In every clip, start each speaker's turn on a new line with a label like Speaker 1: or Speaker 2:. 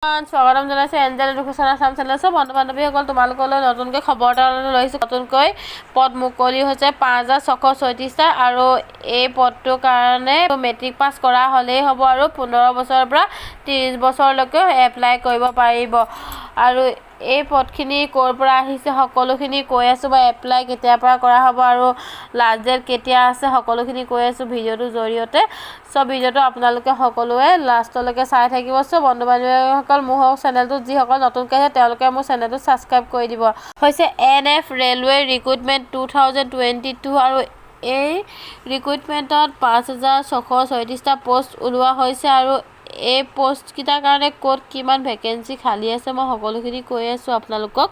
Speaker 1: স্বাগতম জনাইছোঁ Angel education Assam channel. চ' বন্ধু বান্ধৱীসকল, তোমালোকলৈ নতুনকৈ খবৰ এটা লৈ আহিছোঁ। নতুনকৈ পদ মুকলি হৈছে 5636টা আৰু এই পদটোৰ কাৰণে মেট্ৰিক পাছ কৰা হ'লেই হ'ব আৰু 15 বছৰৰ পৰা 30 বছৰলৈকে এপ্লাই কৰিব পাৰিব। আৰু এই পদখিনি ক'ৰ পৰা আহিছে, সকলোখিনি কৈ আছোঁ বা এপ্লাই কেতিয়াৰ পৰা কৰা হ'ব আৰু লাষ্ট ডেট কেতিয়া আছে, সকলোখিনি কৈ আছোঁ ভিডিঅ'টোৰ জৰিয়তে। চ' ভিডিঅ'টো আপোনালোকে সকলোৱে লাষ্টলৈকে চাই থাকিব। চ' বন্ধু বান্ধৱীসকল, মোৰ চেনেলটোত যিসকল নতুনকৈ আহে, তেওঁলোকে মোৰ চেনেলটো ছাবস্ক্ৰাইব কৰি দিব। হৈছে NF Railway Recruitment 2022 আৰু এই ৰিক্ৰুইটমেণ্টত 5636টা পষ্ট ওলোৱা হৈছে। আৰু এই পষ্টকেইটাৰ কাৰণে ক'ত কিমান ভেকেঞ্চি খালী আছে, মই সকলোখিনি কৈ আছোঁ আপোনালোকক।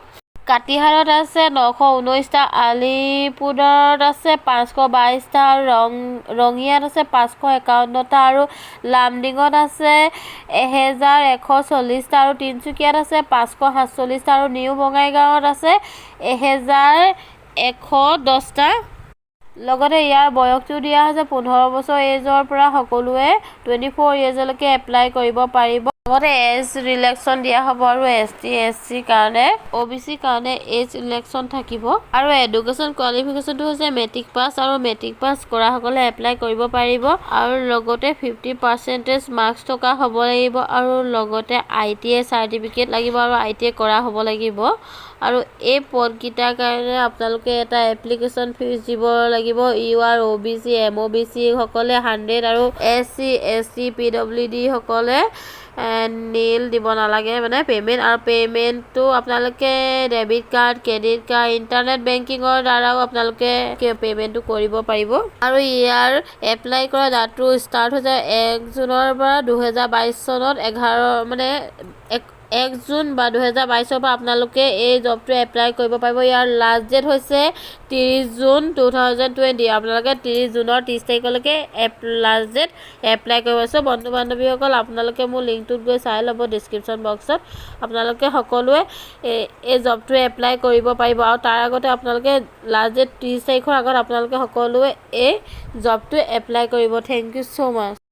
Speaker 1: কাটিহাৰত আছে 919টা, আলিপুৰদুৱাৰত আছে 522টা আৰু ৰঙিয়াত আছে 551টা আৰু লামডিঙত আছে 1140টা আৰু তিনিচুকীয়াত আছে 547টা আৰু নিউ বঙাইগাঁৱত আছে 1110টা। লগতে ইয়াৰ বয়সটো দিয়া হৈছে 15 বছৰ এজৰ পৰা সকলোৱে 24 ইয়েৰ্ছলৈকে এপ্লাই কৰিব পাৰিব। লগতে এজ ৰিলেক্সন দিয়া হ'ব আৰু এছ টি, এছ চিৰ কাৰণে, অ' বি চিৰ কাৰণে এজ ৰিলেক্সন থাকিব। আৰু এডুকেশ্যন কোৱালিফিকেশ্যনটো হৈছে মেট্ৰিক পাছ আৰু মেট্ৰিক পাছ কৰাসকলে এপ্লাই কৰিব পাৰিব আৰু লগতে 50% মাৰ্কছ থকা হ'ব লাগিব আৰু লগতে আই.টি.আই চাৰ্টিফিকেট লাগিব আৰু আই.টি.আই কৰা হ'ব লাগিব। আৰু এই পদকেইটাৰ কাৰণে আপোনালোকে এটা এপ্লিকেশ্যন ফিজ দিব লাগিব। ইউ.আৰ, অ'.বি.চি, এম.অ'.বি.চি সকলে 100 আৰু এছ.চি, এছ.টি, পি.ডব্লিউ.ডি সকলে নীল দিব নালাগে মানে পে'মেণ্ট। আৰু পে'মেণ্টটো আপোনালোকে debit card, credit card, internet বেংকিঙৰ দ্বাৰাও আপোনালোকে পে'মেণ্টটো কৰিব পাৰিব। আৰু ইয়াৰ এপ্লাই কৰা ডাটটো ষ্টাৰ্ট হৈছে 1 জুনৰ পৰা 2022 চনত 11, মানে 1 জুন বা 2022ৰ পৰা আপোনালোকে এই জবটো এপ্লাই কৰিব পাৰিব। ইয়াৰ লাষ্ট ডেট হৈছে 30 জুন 2020। আপোনালোকে 30 জুনৰ 30 তাৰিখলৈকে লাষ্ট ডেট এপ্লাই কৰিব। চ' বন্ধু বান্ধৱীসকল, আপোনালোকে মোৰ লিংকটোত গৈ চাই ল'ব ডিছক্ৰিপশ্যন বক্সত। আপোনালোকে সকলোৱে এই জবটো এপ্লাই কৰিব পাৰিব আৰু তাৰ আগতে আপোনালোকে লাষ্ট ডেট 30 তাৰিখৰ আগত আপোনালোকে সকলোৱে এই জবটো এপ্লাই কৰিব। Thank you so much.